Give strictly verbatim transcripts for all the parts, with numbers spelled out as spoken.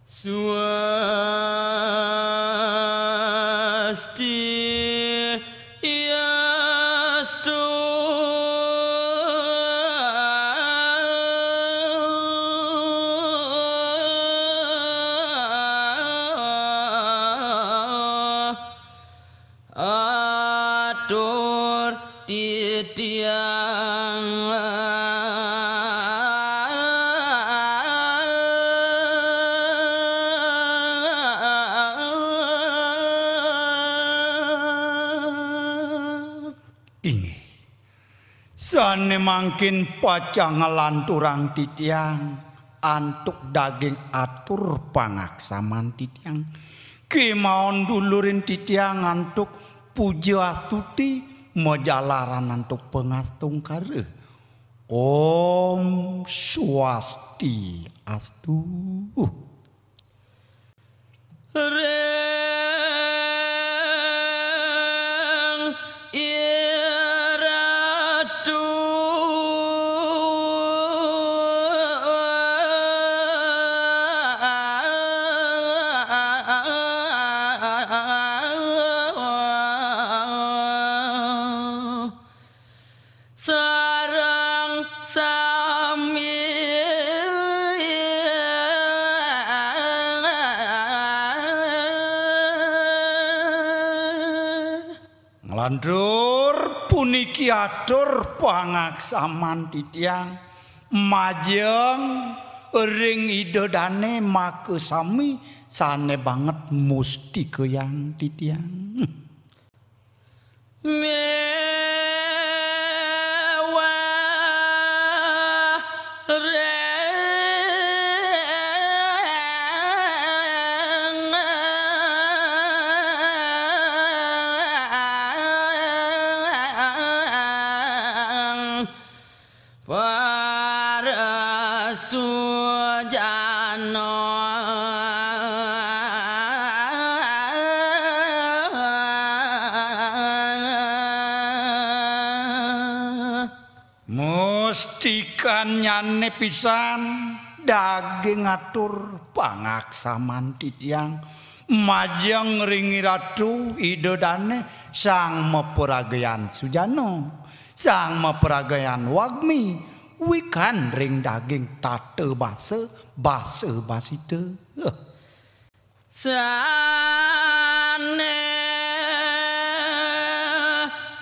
Swasti yastu. Atur titiang. Inggih. Sane mangkin pacang nglanturang titiang antuk daging atur pangaksaman titiang. Kemaon dulurin titiang antuk puja astuti majalaran antuk pangastungkara. Om Swasti astu. Ring iratu. Sareng sami. Nglantur puniki atur pangaksaman titiang majeng ring Ida Dane makasami sane banget mustikayang titiang. Mewah ring para sujana. Mustikanyane pisan daging atur pangaksaman titiang majeng ring Ratu Ida Dane sang maparagayan sujana, sang maparagayan wagmi, wikan ring daging tata basa, basa basita. Sane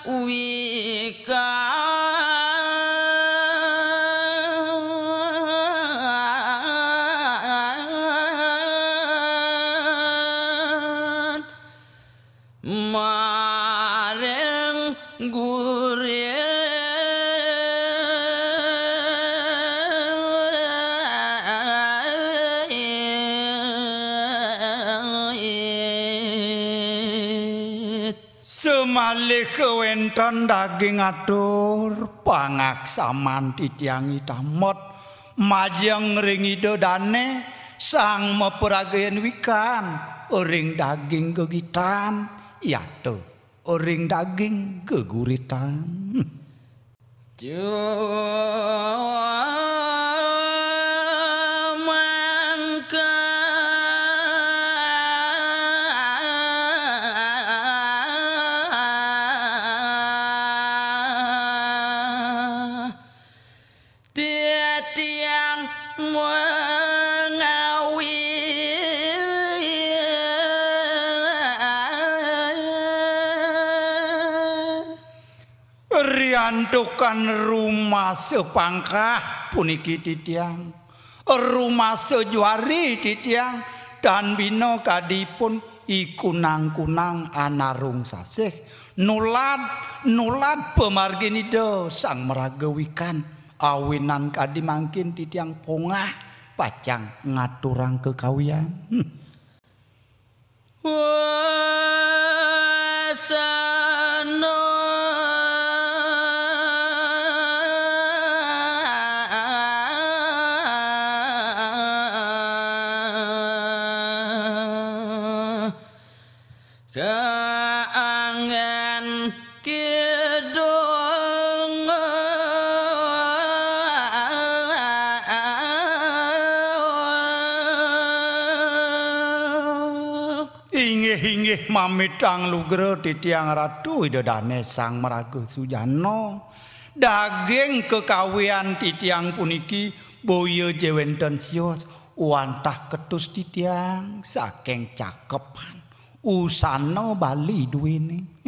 wikan. Maring gurit. Semalih kawenten daging atur pangaksaman titiang itamot majeng ring Ida Dane sang maparagayan wikan ring daging gegitan, yata ring daging geguritan. Jumangka. Titiang mengawi. Riantukan rumasa pangkah puniki titiang, rumasa juari titiang, tan bina kadipun ikunang-kunang anarung sasih, nulad, nulad pamargin Ida Sang Maraga Wikan, awinan kadi mangkin titiang pongah pacang ngaturang kekawian. Hmm. Wasana. Kaanggen kidung. Inggih mamitang lugra titiang Ratu Ida Dane Sang Maraga Sujana. Daging kekawian titiang puniki boya ja wenten sios wantah ketus titiang saking Cakepan. Usana Bali duene.